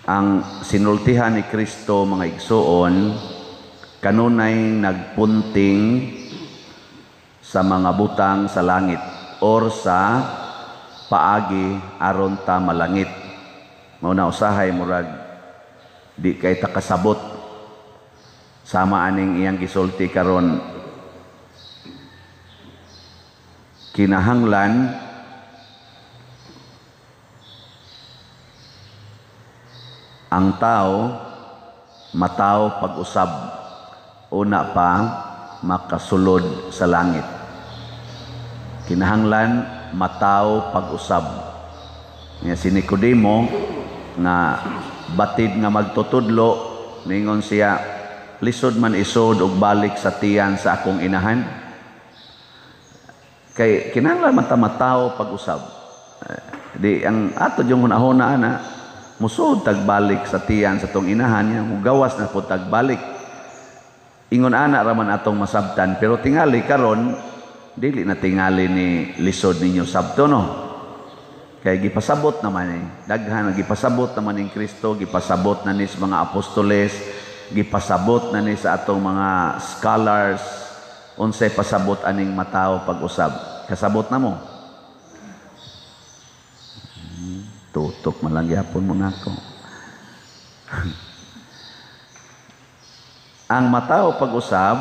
Ang sinultihan ni Kristo, mga igsuon, kanunay nagpunting sa mga butang sa langit or sa paagi aron ta malangit. Mao na usahay murag di kay ta kasabot sama aning iyang gisulti karon, kinahanglan ang tao mataw pag-usab una pa makasulod sa langit. Kinahanglan mataw pag-usab. Nga si Nicodemo nga batid nga magtutudlo, ningon siya, lisod man isod og balik sa tiyan sa akong inahan. Kay kinahanglan man ta mataw pag-usab. Di ang ato yung hunahuna ana, musod tagbalik sa tiyan sa tong inahan niya, mugawas na po tagbalik. Ingon ana raman atong masabtan, pero tingali karon dili na tingali ni lisod ninyo sabto, no? Kay gipasabot naman eh. Daghan gipasabot naman ning Kristo, gipasabot na ni sa mga apostoles, gipasabot na ni sa atong mga scholars, unsay pasabot aning mataw pag-usab. Kasabot na mo. Tutok man lang gyapon mo nako. Ang mataw pag-usab,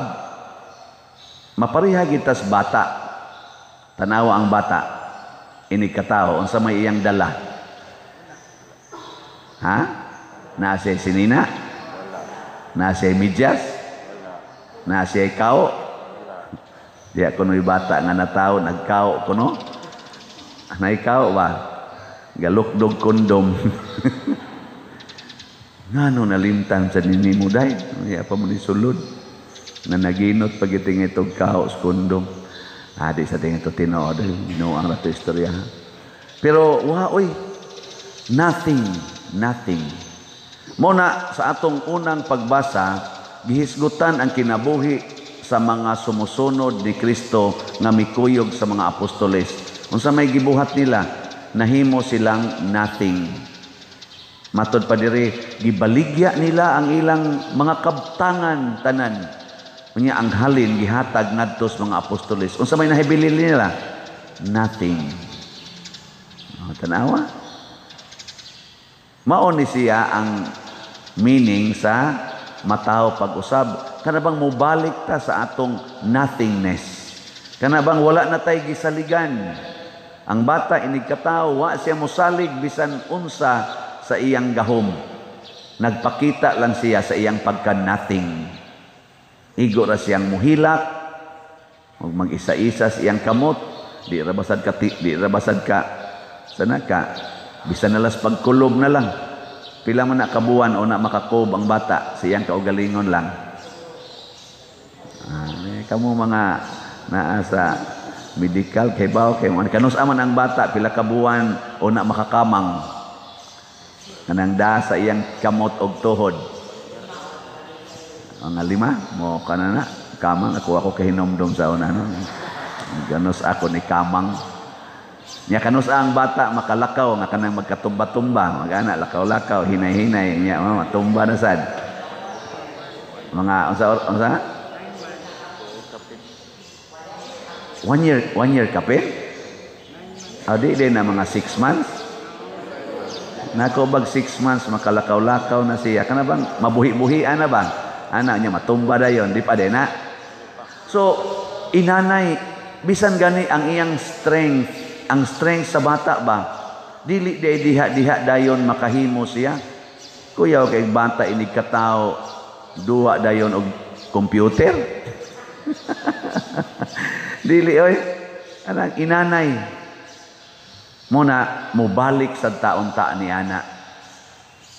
mapareha gitas bata. Tanawa ang bata. Ini katao, unsa may iyang dala? Ha? Naa siya sinina? Naa siya medyas? Naa siya kao? Diya kuno'y bata nga natao, nagkao kuno? Naikaw ba? Galukdog kondom. Ngano nalimtan sa nini mo day? Iya pa mo ni sulod. Na naginot pagiting itong kao sa kondom. Ah, di sa tingin ito tinuod. Ginuang na ito istorya. Pero, wa, oy, nothing, nothing. Muna, sa atong unang pagbasa, gihisgutan ang kinabuhi sa mga sumusunod ni Kristo nga mikuyog sa mga apostoles. Unsa may gibuhat nila, nahimo silang nothing. Matod pa diri, gibaligya nila ang ilang mga kabtangan tanan. Unya ang halin gihatag ngadto sa mga apostoles. Unsa may nahibili nila? Nothing. Oh, tanawa. Mao ni siya ang meaning sa mataw pag-usab. Kana bang mobalik ta sa atong nothingness? Kana bang wala na tay gisaligan? Ang bata inig katawo, wa siya mosalig bisan unsa sa iyang gahom. Nagpakita lang siya sa iyang pagka-nothing. Igo ra siyang muhilak, ug mag-isa-isa sa iyang kamot, di ra basad ka, di ra basad ka, sana ka, bisan nalas pagkulob na lang. Pila man na kabuan o na makakob ang bata, sa iyang kaugalingon lang. Kamo mga naa sa medical, kay baw, kay mga kanus aman ang bata, pila kabuan o na makakamang. Kanang da sa iyang kamot og tuhod. Mga lima, mo kana na, kamang, ako kahinomdom sa una, no? Ganus ako ni kamang. Nya kanus ang bata makalakaw nga kanang magkatumba-tumba, magana lakaw-lakaw, hinay-hinay, nya matumba na sad. Mga unsa unsa? 1 year kapin? Adi din na mga 6 months. Nako bag 6 months makalakaw-lakaw na siya. Kana bang mabuhi-buhian na ba? Anak niya matumba dayon, di pa din na. So inanay bisan gani ang iyang strength, ang strength sa bata ba? Dili day diha-diha dayon makahimo siya. Kuyaw kay bata inig katawo duwa dayon og computer. Dili oy. Anang inanay. Muna mobalik sa taon-ta ni ana.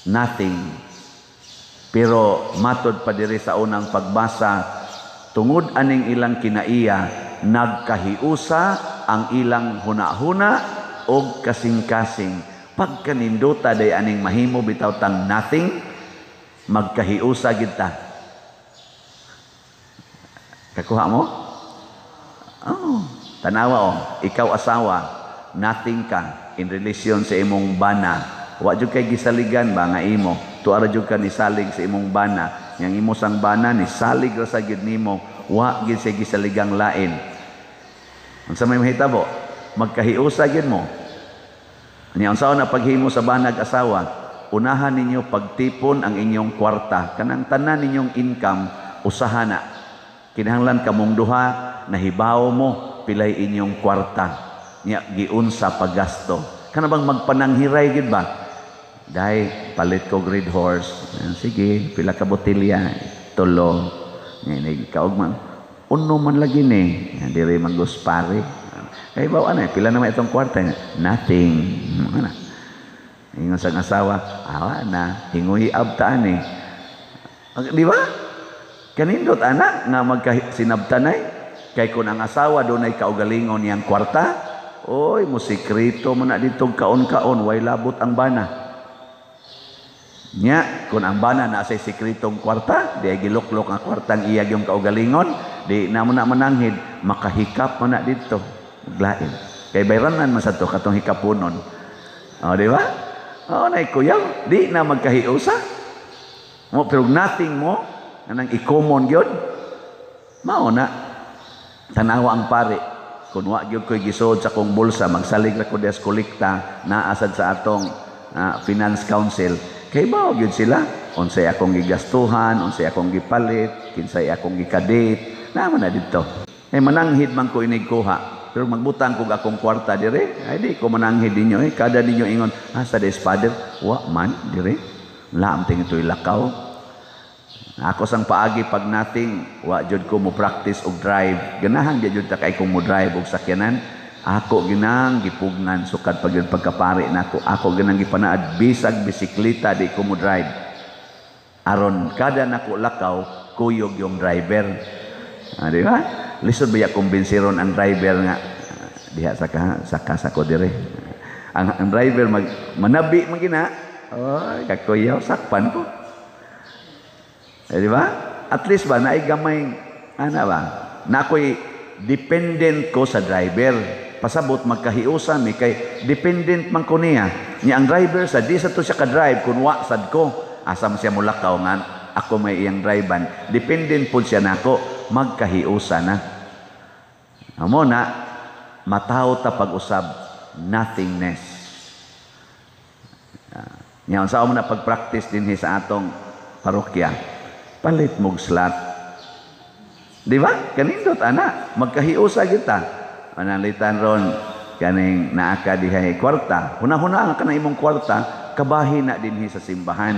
Nothing. Pero matod pa diri sa unang pagbasa, tungod aning ilang kinaiya, nagkahiusa ang ilang hunahuna og kasing-kasing. Pagkanindota day aning mahimo bitaw tang nothing, magkahiusa gid ta. Kakuha mo? Oh, tanawa oh, ikaw asawa, nothing ka in relation sa imong bana. Wa jud kay gisaligan ba nga imo. Tuara jud ka nisalig sa imong bana. Yang imo sang bana nisalig ra sa gyud nimo, wa gyud siya gisaligang lain. Unsa may mahitabo? Magkahiusa gyud mo. Nya unsa na paghimo sa banag asawa? Unahan ninyo pagtipon ang inyong kwarta. Kanang tanan ninyong income, usaha na. Kinahanglan kamong duha, nahibaw mo pilay inyong kwarta. Nya giunsa paggasto. Kana bang magpananghiray gid ba? Day, palit ko Red Horse. Sige, pila ka botelya? Tulo. Nya kaog man. Uno man lagi ni. Diri man pare. Kay bawa na, pila naman itong kwarta? Nothing. Ano? Ingon sa asawa, awa na, hinguy abtaan eh. Di ba? Kanindot anak nga magkasinabtanay. Kay kung ang asawa dunay kaugalingon niyang kwarta, oy, musikreto man na dito kaon-kaon, way labot ang bana. Nya, kung ang bana na say sikretong kwarta, di ay giluklok ang kwartang iya yung kaugalingon, di na mo na mananghid, makahikap man na dito. Maglain. Kay bayranan man sa to katong hikapunon. O, di ba? O, nay kuyaw, di na magkahiusa. Mo, pero nothing mo, anang ikomon gyud. Mao na. Tanawa ang pare. Kung wa gyud ko'y gisod sa kong bulsa, magsalig ra ko des kolekta, naasad sa atong Finance Council. Kay mao gyud sila. Unsay akong gigastuhan, unsay akong gipalit, kinsay akong gikadate, naman na dito. Eh mananghid man ko inig kuha. Pero magbutang kog akong kwarta dire, ay di ko mananghid ninyo eh. Kada ninyo ingon, ah, sa des father, wa man dire. Laam ting ito'y lakaw. Ako sang paagi pag nothing, wa jud ko mo practice og drive. Ganahan di jud ta kay kong mo drive og sakyanan. Ako ginang gipugnan sukad pag yun pagkapari nako. Ako ginang gipanaad bisag bisikleta di ko mo drive. Aron kada nako lakaw, kuyog yung driver. Ah, di ba? Lisod ba ya kumbinsiron ang driver nga diha sa saka sa ko dire. Ang driver mag manabi man gina. Oy, kakuyaw sakpan ko. Eh, di ba? At least ba naay gamay ana ba? Nakoy dependent ko sa driver. Pasabot magkahiusa mi kay dependent man ko niya. Nya ang driver sa di sa to siya ka-drive kun wa sad ko. Asa man siya mulakaw nga ako may iyang drivean. Dependent pod siya nako, magkahiusa na. Amo na mataw ta pag-usab nothingness. Nya unsa mo na pag-practice dinhi sa atong parokya? Palit mog slot. Di ba? Kanindot ana, magkahiusa kita. Manalitan ron kaning naa ka dihay kwarta. Huna-huna ang kana imong kwarta, kabahin na dinhi sa simbahan.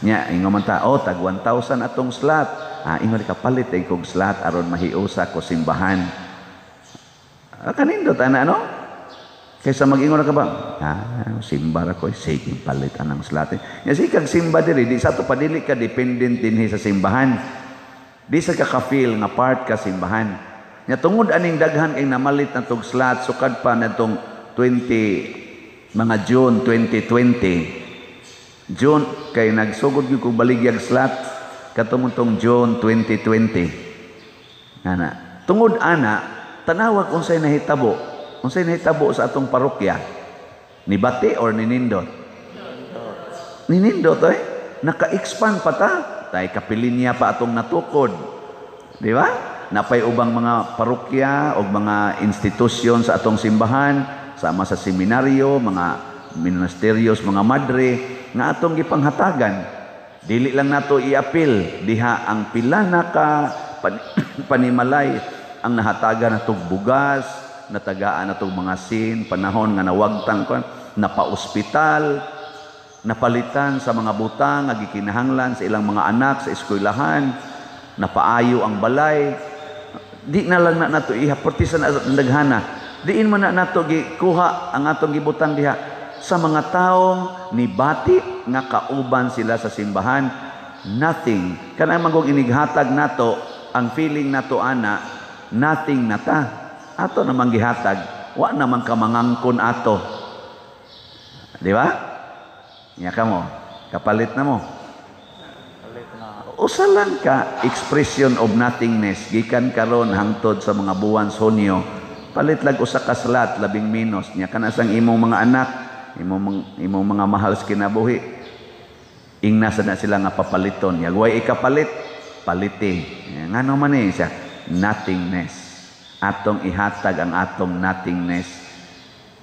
Nya ingon man ta, oh, tag 1,000 atong slot. Ah, ingon ka palit ay kog slot aron mahiusa ko simbahan. Ah, kanindot ana no? Kaysa mag-ingon na ka ba? Ah, simba ra ko, sige palit anang slot. Nya sige kag simba diri, di sa to padili ka dependent dinhi sa simbahan. Di sa ka ka-feel nga part ka simbahan. Nya tungod aning daghan kay namalit na tog slot sukad pa natong 20 mga June 2020. June kay nagsugod gyud kog baligyag slot katong June 2020. Ana, tungod ana tanawag unsay nahitabo. Unsay nahitabo sa atong parokya? Nibati or ninindot? Ninindot eh. Naka-expand pa ta. Tay kapilinya pa atong natukod. Di ba? Napay ubang mga parokya o mga institusyon sa atong simbahan, sama sa seminaryo, mga ministeryos, mga madre, nga atong gipanghatagan. Dili lang nato iapil diha ang pila na ka panimalay ang nahatagan natong bugas, natagaan natong mga sin, panahon nga nawagtang ko, napaospital, napalitan sa mga butang nga gikinahanglan sa ilang mga anak sa eskwelahan, napaayo ang balay. Di na lang na nato iha perti sa naghana. Diin man na nato gikuha ang atong gibutang diha sa mga taong nibati nga kauban sila sa simbahan. Nothing. Kanang manggong inighatag nato, ang feeling nato ana, nothing na ta. Ato namang gihatag, wa namang kamangangkon ato. Di ba? Nya ka mo, kapalit na mo. Usa lang ka expression of nothingness gikan karon hangtod sa mga buwan sa Hunyo. Palit lag usa ka slot, labing minus nya kana sang imong mga anak imong mga mahal sa kinabuhi. Ingna sa na sila nga papaliton. Yagway ikapalit, paliti. Ngano man eh siya? Nothingness. Atong ihatag ang atong nothingness.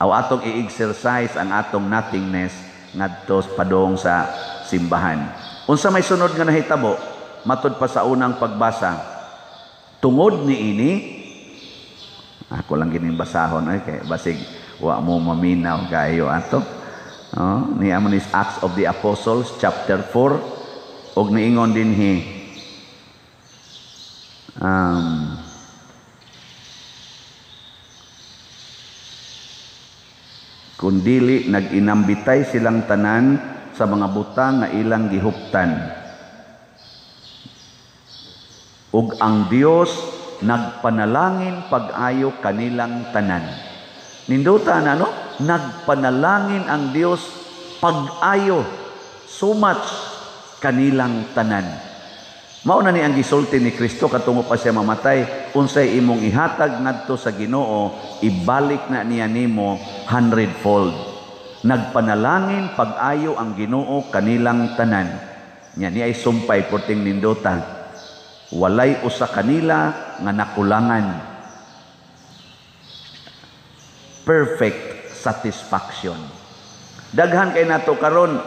Aw atong i-exercise ang atong nothingness ngadto padung sa simbahan. Unsa may sunod nga nahitabo? Matud pa sa unang pagbasa. Tungod niini, ako lang gining basahon ay kay basig wa mo maminaw kayo ato. Oh, niya mo ni Acts of the Apostles chapter 4 og niingon dinhi kun dili nag-inambitay silang tanan sa mga butang nga ilang gihuptan, ug ang Dios nagpanalangin pag-ayo kanilang tanan. Ninduta na, no? Nagpanalangin ang Dios pag-ayo so much kanilang tanan. Mao na ni ang gisulti ni Kristo katungo pa siya mamatay, unsay imong ihatag ngadto sa Ginoo, ibalik na niya nimo 100-fold. Nagpanalangin pag-ayo ang Ginoo kanilang tanan. Nya ni ay sumpay porting ninduta. Walay usa kanila nga nakulangan. Perfect satisfaction. Daghan kay nato karon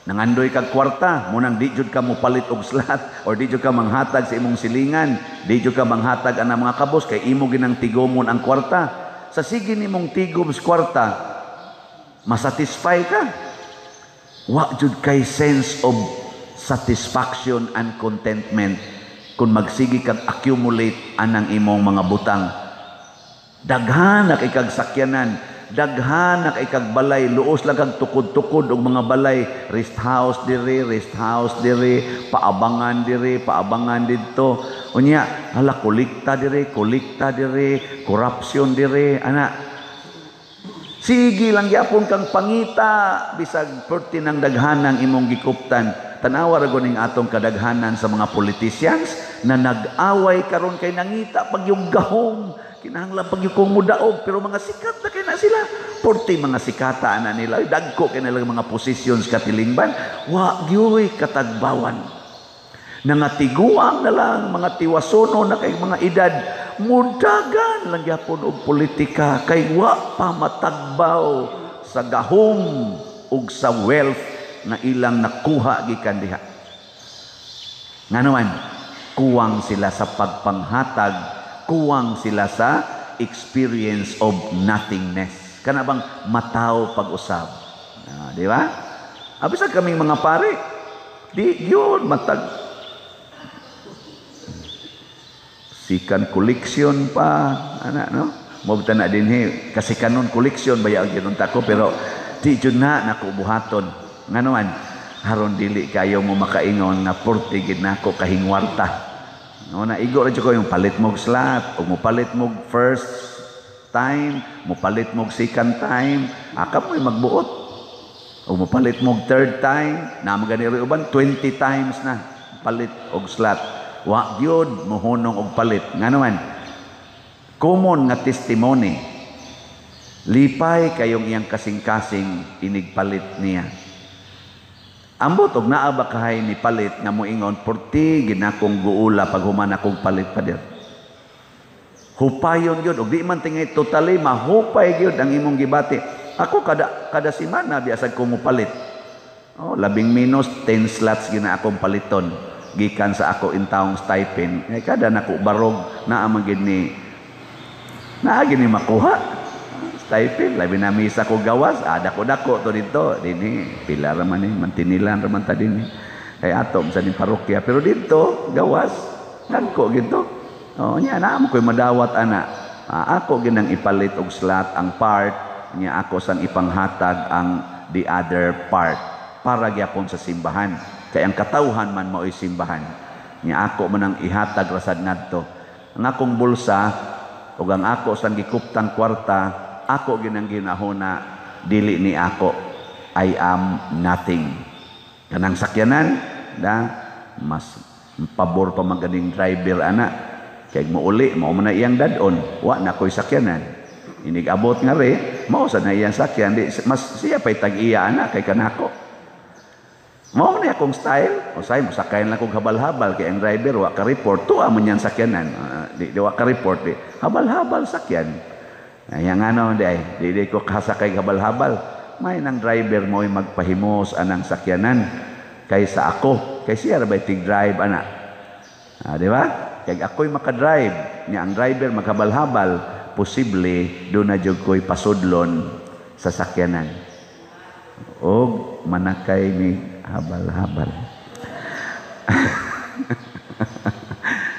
nangandoy kag kwarta, munang di jud ka mopalit og slot or di jud ka manghatag sa imong silingan, di jud ka manghatag ana mga kabos kay imo ginang tigomon ang kwarta. Sa sige nimong tigom sa kwarta, masatisfy ka. Wa jud kay sense of satisfaction and contentment kung magsige kag accumulate anang imong mga butang. Daghan na kay kag sakyanan, daghan na kay kag balay, luos lang kag tukod-tukod og mga balay, rest house diri, rest house diri, paabangan diri, paabangan didto. Unya, hala kolekta diri, corruption diri, ana. Sige lang gyapon kang pangita bisag perti nang daghanang imong gikuptan. Tanawa ra ning atong kadaghanan sa mga politicians na nag-away karon kay nangita pag yung gahom, kinahanglan pag yung kong mudaog, pero mga sikat na kay na sila. Porti mga sikata na nila, dagko kay nila mga positions katilingban, wa gyoy katagbawan. Nangatiguang na lang mga tiwasono na kay mga edad, mudagan lang gyapon og politika kay wa pa matagbaw sa gahom ug sa wealth na ilang nakuha gikan diha. Ngano man, kuwang sila sa pagpanghatag, kuwang sila sa experience of nothingness. Kana bang mataw pag-usab? Di ba? Abisag kaming mga pare, di yun matag sikan collection pa, ana no? Mobta na dinhi kasi kanon collection baya ang ginunta ko, pero di jud na nako buhaton. Ngano man, haron dili kayo mo makaingon nga porti gid nako kahingwarta. No, na igo ra jud ko yung palit mog slot, o mopalit mog first time, mopalit mog second time, aka mo'y magbuot. O mopalit mog third time, na magani ri uban 20 times na palit og slot. Wa gyud mohunong og palit. Ngano man, common nga testimony, lipay kayong iyang kasing-kasing inigpalit niya. Ambot og naa ba kahay ni palit nga moingon porti ginakong guula pag human akong palit pader. Hupayon gyud og di man tingay totally mahupay gyud ang imong gibati. Ako kada kada semana biasag ko mopalit. Oh, labing minus 10 slots gina akong paliton gikan sa ako intawong stipend. Kay kada nako barog naa man gid ni naa gid ni makuha. Stipend, labi na misa ko gawas, dako-dako to dito, dinhi pila ra man ni, mantinilan ra man ta dinhi. Kay ato sa ning parokya, pero dito gawas, dagko gito. Oh, nya naa mo koy madawat ana. Ako ginang ipalit og slot ang part, nya ako sang ipanghatag ang the other part para gyapon sa simbahan. Kay ang katawhan man maoy simbahan. Nya ako man ang ihatag rasad ngadto. Ang akong bulsa ug ang ako sang gikuptang kwarta, ako ginang ginahuna, dili ni ako. I am nothing. Kanang sakyanan, da, mas pabor pa maganing driver ana. Kay muuli, mao man na iyang dadon, wa na ko'y sakyanan. Inig abot nga re, mao sa na iyang sakyan, di, mas siya pa'y tag-iya ana kay kanako. Mao ni akong style. Usay mo sakay lang kog habal-habal kay ang driver wa ka report. Tuwa mo niyan sakyanan. Di wa ka report di. Habal-habal sakyan. Ay ang ano di ay di ko kasakay habal-habal. May nang driver mo'y magpahimos anang sakyanan kaysa ako. Kay siya ra tig drive ana. Di ba? Kay ako'y makadrive, niya ang driver maghabal-habal, posible do na jud ko'y pasudlon sa sakyanan. Og manakay ni habal-habal.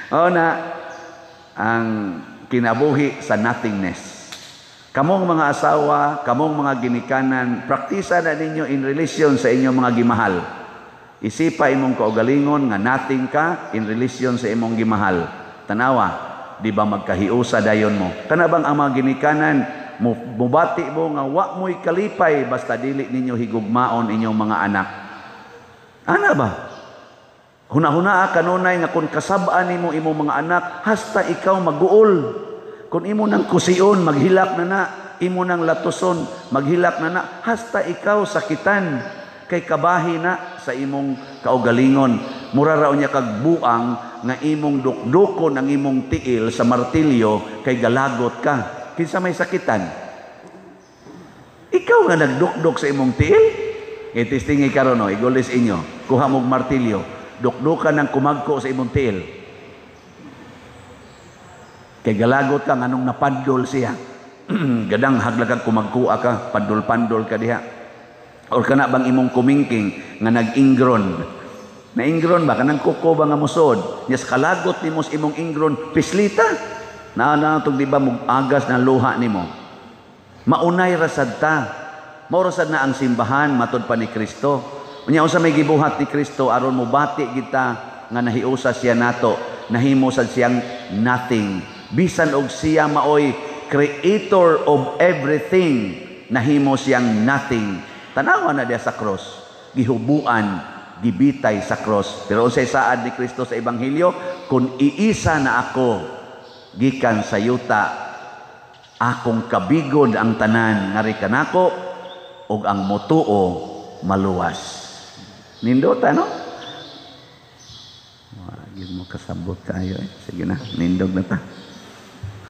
O na ang kinabuhi sa nothingness. Kamong mga asawa, kamong mga ginikanan, praktisa na ninyo in relation sa inyong mga gimahal. Isipa imong kaugalingon nga nothing ka in relation sa imong gimahal. Tanawa, di ba magkahiusa dayon mo? Kana bang ang mga ginikanan, mubati mo nga wa mo'y kalipay basta dili ninyo higugmaon inyong mga anak. Ana ba? Huna-huna kanunay nga kung kasab-an nimo imong mga anak, hasta ikaw maguol. Kung imo nang kusion, maghilak na na. Imo nang latuson, maghilak na na. Hasta ikaw sakitan. Kay kabahi na sa imong kaugalingon. Mura raw niya kag buang nga imong dukdukon ang imong tiil sa martilyo kay galagot ka. Kinsa may sakitan? Ikaw nga nagdukduk sa imong tiil? Kay testingi karon no, igulis inyo. Kuha mog martilyo, dukdukan ng kumagko sa imong tiil. Kay galagot ka nganong napandol siya. Gadang haglagag kumagkuha ka, pandol-pandol ka diha. Or kana bang imong kumingking nga nag-ingron? Na-ingron ba? Kanang kuko ba nga musod? Nya sa kalagot nimo sa imong ingron, pislita. Naa na tug di ba mug-agas na luha nimo. Maunay rasad ta. Mao rasad na ang simbahan matud pa ni Kristo. Unya unsa may gibuhat ni Kristo aron mobati kita nga nahiusa siya nato, nahimo sad siyang nothing. Bisan og siya maoy creator of everything, nahimo siyang nothing. Tanawa na diya sa cross, gihubuan, gibitay sa cross. Pero unsay saad ni Kristo sa ebanghelyo? Kung iisa na ako gikan sa yuta, akong kabigod ang tanan ngari kanako ug ang motuo maluwas. Nindota no? Wag mo kasabot kayo eh. Sige na, nindog na ta.